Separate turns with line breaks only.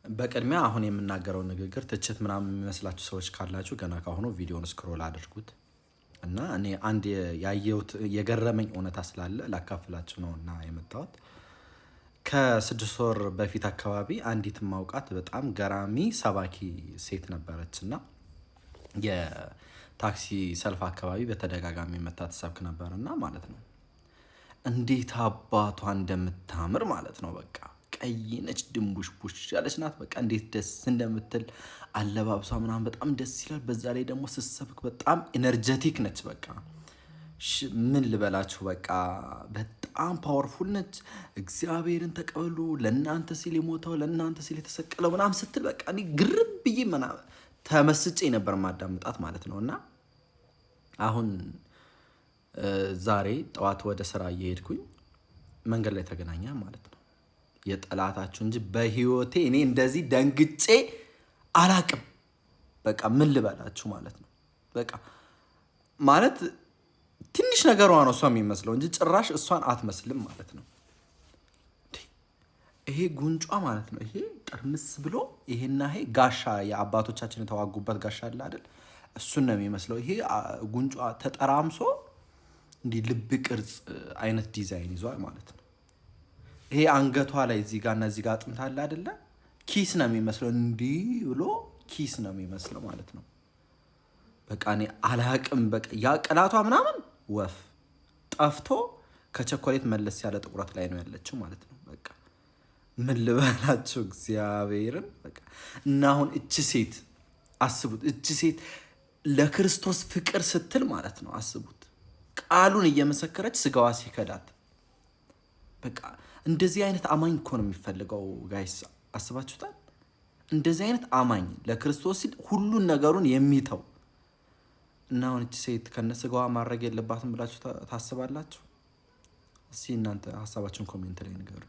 በቅድሚያ አሁን የምናገረው ንግግር ትችት ምናምን የሚመስላችሁ ሰዎች ካላችሁ ገና ካሁኑ ቪዲዮን scroll አድርጉት እና እኔ አንድ ያየሁት የገረመኝ እውነታ ስላለ ላካፍላችሁ ነው እና የመጣሁት ከ6 ወር በፊት አካባቢ አንዲት ማውቃት በጣም ገራሚ ሰባኪ ሴት ነበረች እና የታክሲ ሰልፍ አካባቢ በተደጋጋሚ መታ ትሰብክ ነበር እና ማለት ነው እንዴት አባቷ እንደምታምር ማለት ነው። በቃ ቀይ ነች፣ ድንቡሽቡሽ ያለች ናት። በቃ እንዴት ደስ እንደምትል አለባብሷ ምናምን በጣም ደስ ይላል። በዛ ላይ ደግሞ ስትሰብክ በጣም energetic ነች። በቃ ምን ልበላችሁ፣ በቃ በጣም powerful ነች። እግዚአብሔርን ተቀበሉ፣ ለእናንተ ሲል የሞተው፣ ለእናንተ ሲል የተሰቀለው ምናምን ስትል በቃ እኔ ግርም ብዬ ምናምን ተመስጬ ነበር ማዳምጣት ማለት ነው። እና አሁን ዛሬ ጠዋት ወደ ስራ እየሄድኩኝ መንገድ ላይ ተገናኘን ማለት ነው። የጠላታችሁ እንጂ በህይወቴ እኔ እንደዚህ ደንግጬ አላቅም። በቃ ምን ልበላችሁ ማለት ነው። በቃ ማለት ትንሽ ነገሯ ነው እሷ የሚመስለው እንጂ ጭራሽ እሷን አትመስልም ማለት ነው። ይሄ ጉንጯ ማለት ነው። ይሄ ጥርምስ ብሎ ይሄና ይሄ ጋሻ የአባቶቻችን የተዋጉበት ጋሻ አለ አይደል? እሱን ነው የሚመስለው። ይሄ ጉንጯ ተጠራምሶ እንዲህ ልብ ቅርጽ አይነት ዲዛይን ይዟል ማለት ነው። ይሄ አንገቷ ላይ እዚህ ጋር እና እዚህ ጋር አጥንት አለ አይደለ? ኪስ ነው የሚመስለው። እንዲህ ብሎ ኪስ ነው የሚመስለው ማለት ነው። በቃ እኔ አላቅም። በቃ ያ ቅላቷ ምናምን ወፍ ጠፍቶ ከቸኮሌት መለስ ያለ ጥቁረት ላይ ነው ያለችው ማለት ነው። በቃ ምን ልበላቸው እግዚአብሔርን። በቃ እና አሁን እች ሴት አስቡት፣ እች ሴት ለክርስቶስ ፍቅር ስትል ማለት ነው፣ አስቡት፣ ቃሉን እየመሰከረች ስጋዋ ሲከዳት፣ በቃ እንደዚህ አይነት አማኝ እኮ ነው የሚፈልገው guys፣ አስባችሁታል? እንደዚህ አይነት አማኝ ለክርስቶስ ሲል ሁሉን ነገሩን የሚተው። እና አሁን እች ሴት ከነስጋዋ ማድረግ የለባትም ብላችሁ ታስባላችሁ? እስኪ እናንተ ሀሳባችሁን comment ላይ ንገሩ።